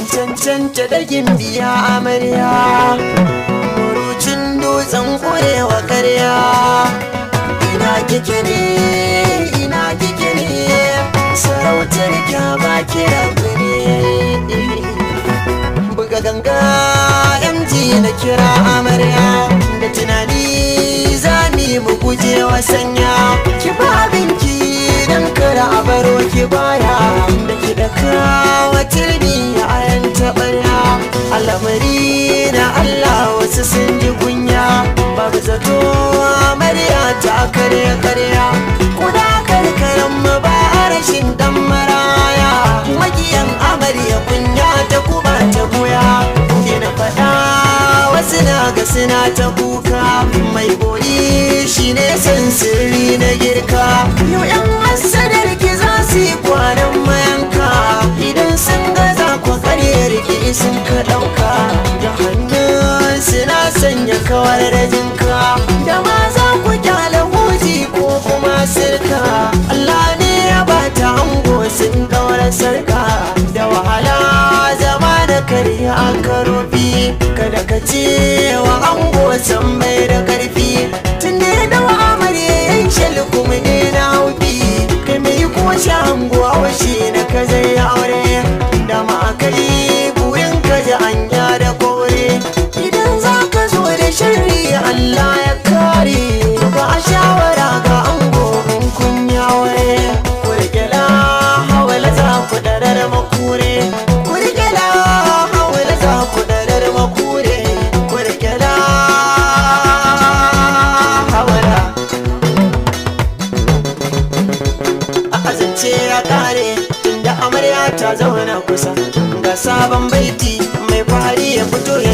Cancanta da gimbiya amarya, murucin dutsen kurewa karya. Ina kike ne, ina kike ne, sarautar kya ba kira ne. Buga ganga MG na kira amarya, da tunani zami mu guje wa sanya. Ki ba abinki dan kara a baro ki baya, da ki da kawa turmi a yan taɓarya. Al'amari na Allah, wasu sun ji kunya, babu zato amarya ta karya karya. Kuda karkaran mu ba rashin dan maraya, magiyan amarya kunya ta kuba ta goya. Kina faɗa wasu na ga suna ta kuka, mai bori shi ne san sirri na girka. Yau yan hasadar ki za su yi kwanan mayanka, idan sun gaza ku karyar ki sun ka ɗauka. Da hannun suna sanya kawar da jinka, da ma za ku kyale huji ko kuma sirka. Allah ne ya bata ango sun daura sarka, da wahala zama da karya a karofi. Kada ka ce wa ango san bai da karfi, tun da ya dawa amarya yan kuma ne na haufi. Kai mai ko ango haushi na ka zai aure, da ma kai burin ka ji anya da kore. Idan za ka zo da sharri, Allah ya kare. Ga shawara ga ango, in kun yi aure, ku rike la hawala za ku darar makure. Ku rike la hawala za ku darar makure. Ku rike la hawala. A azance ya kare, tunda amarya ta zauna kusa. Ga sabon baiti, mai fari ya fito ya